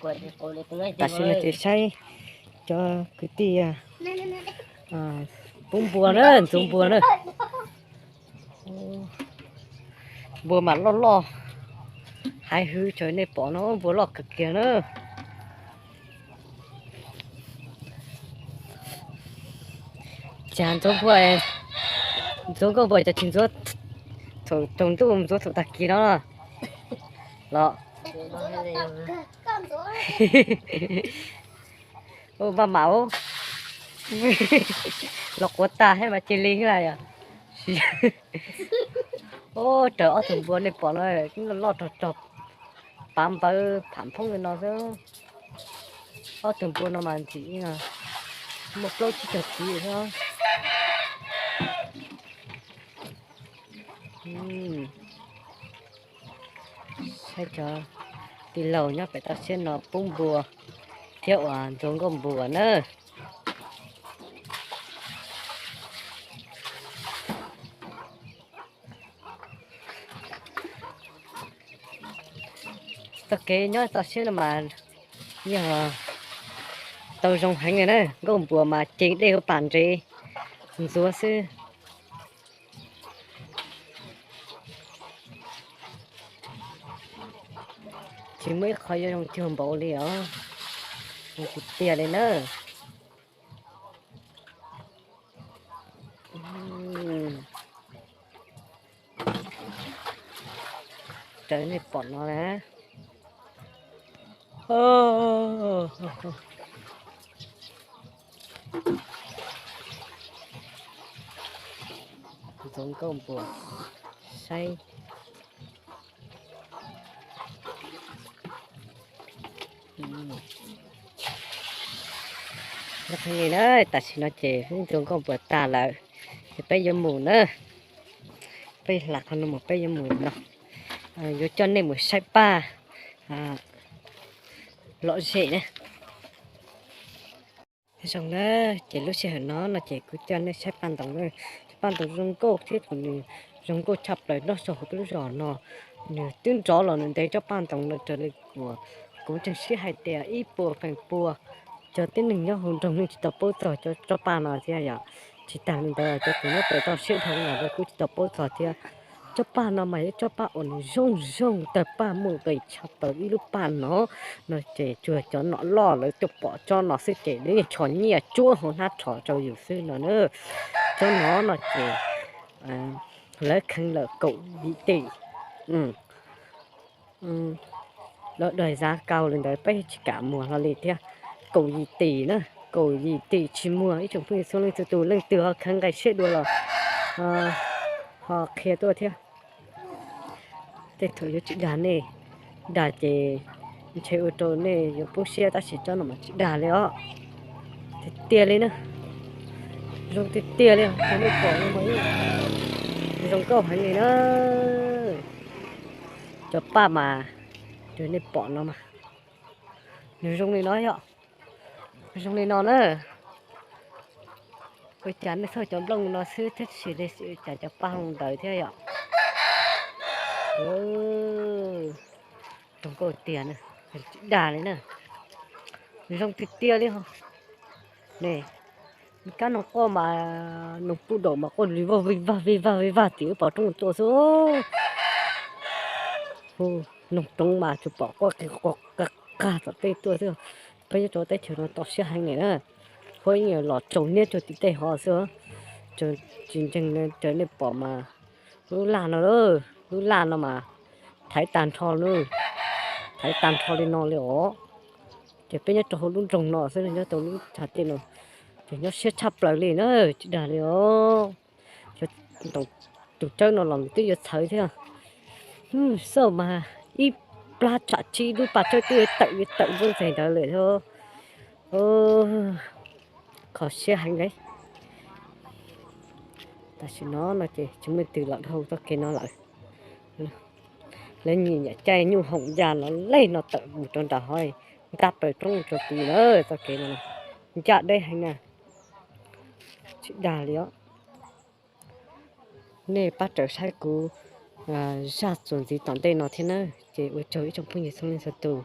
Tam sim no ces saib cov kwv tij pub npua na, ntxuav npua na. Npua mas loj loj, haiv hwv, cov nej pom no npua loj kawg kiag na. Cas ntxuav npua, ntxuav nkauj npua cas tsis ntxuav thaum tsaus ntuj, ntxuav thaum tag kis no los. Ua npaj mam los quav tag thiab mas cia li xwb lawm. Raws ob tug npua nej pom no, loj loj rog rog, pav npawv pham phoob li no xwb. Ob tug npua no mas ntxim muaj plaub tsib caug kiv xwb. Saib cov tij laug nyob pem toj siab no pub npua thiab uas ntxuav nkauj npua na. Txoj kev nyob toj siab no mas yog tau zoo heev na, nkauj npua mas ceev dej hauv pas ntsev ntxuav xwb. Tsis muaj ib qho yuav zoo cuag npaum li os, zoo tiag tiag li na. Raws nej pom no na. Ntxuav nkauj npua saib. Tam sim no ces wb ntxuav nkauj npua tag lawm, ces peb yuav mus na. Peb hla qhov no mus, peb yuav mus no, yuav coj nej mus saib paj lom zem na. Zoo na, ces lub sij hawm no no ces kuv coj nej saib paj ntoos na. Cov paj ntoos zoo nkauj thiab tus nws zoo nkauj tshaj plaws nyob saum hauv peb lub zos no. Nws twb nrov los nws ntev tsob paj ntoos no raws li uas kuv ntseeg siab hais tias ib puas feem pua cov tib neeg nyob hauv nroog yeej tsis tau paub txog cov tsob paj no thiab yom. Tsis tas li ntawd cov tus nyob pem toj siab dhau los kuj tsis tau paub txog thiab. Tsob paj no mas yog tsob paj uas nws zoo zoo tawg paj muaj nqis tshaj plaws ib lub paj no. No ces tsuas cov nom loj lawv tuaj pom tsob no xwb ces lawv yeej tshos nyiaj tsuab hauv hnab rhos rau yus xwb no na. Tsob no no ces lawv kheev lawm kaum yim tim. Lawv đòi giá cao li ntawd peb tsis kam muag hlo li thiab. Kaum yim tim na, kaum yim tim tsis muag. Ib tsoom phooj ywg txhua leej txhua tus leej twg ho kheev nqe siab dua los ho qhia tuaj thiab. Tej thaum yuav tsis dag nej, dag ces ntshe ua rau nej yuav poob siab tab sis tsob no mas tsis dag li os. Tiag tiag li na, zoo tiag tiag li os, nej pom no mas zoo nkauj heev li na. Cov paj mas, nej pom no mas, nws zoo li no yom, zoo li no na. Ua cas nej txhawj cov nplooj no xwb thiab tsis li cas cov paj zoo ntawd thiab yom. Zoo nkauj tiag na, tsis dag li na. Zoo tiag tiag li os. Ne, kab noog quaj mas, noog pub daum mas quaj vij vag vij vag vij vag vij vag tim lub pov roob tuaj xwb. Noog roob mas tsuas pom quaj qig quaj qag qag tom tej tuaj xwb. Peb nyob rau teb chaws no toj siab heev li na. Huab yeej los tsaus niab rau tim tej hov xwb. Tsis ntseeg, raws nej pom mas lub laj no, lub laj no mas thaiv tag nrho, thaiv tag nrho li no li os. Ces peb nyob rau hauv lub nroog no xwb, nyob rau lub chav tej no ces nyob siab tshaj plaws li na, tsis dag li os. Tus tsawb no los nws twb yuav txhawv thiab. Xauj mas ib plab tsam tsib lub paj tsawb twb yuav tawm yuav tawm nplooj ntxeeg ntawd lawm thiab. Kho siab heev li. Tam sim no no ces tsis muaj leej twg los dhau txoj kev no lawm. Lawv nyiam nyiam caij nyuj hoom ya no lej no tawm mus rau nram hov, ntab plaws roob rau tid na, txoj kev no ncaj deb heev na. Tsis dag li os. Nej pab raws saib kuv zaj txuas ntxiv tom ntej no thiab na, ces ua tsaug ib tsoom phooj ywg txhua leej txhua tus.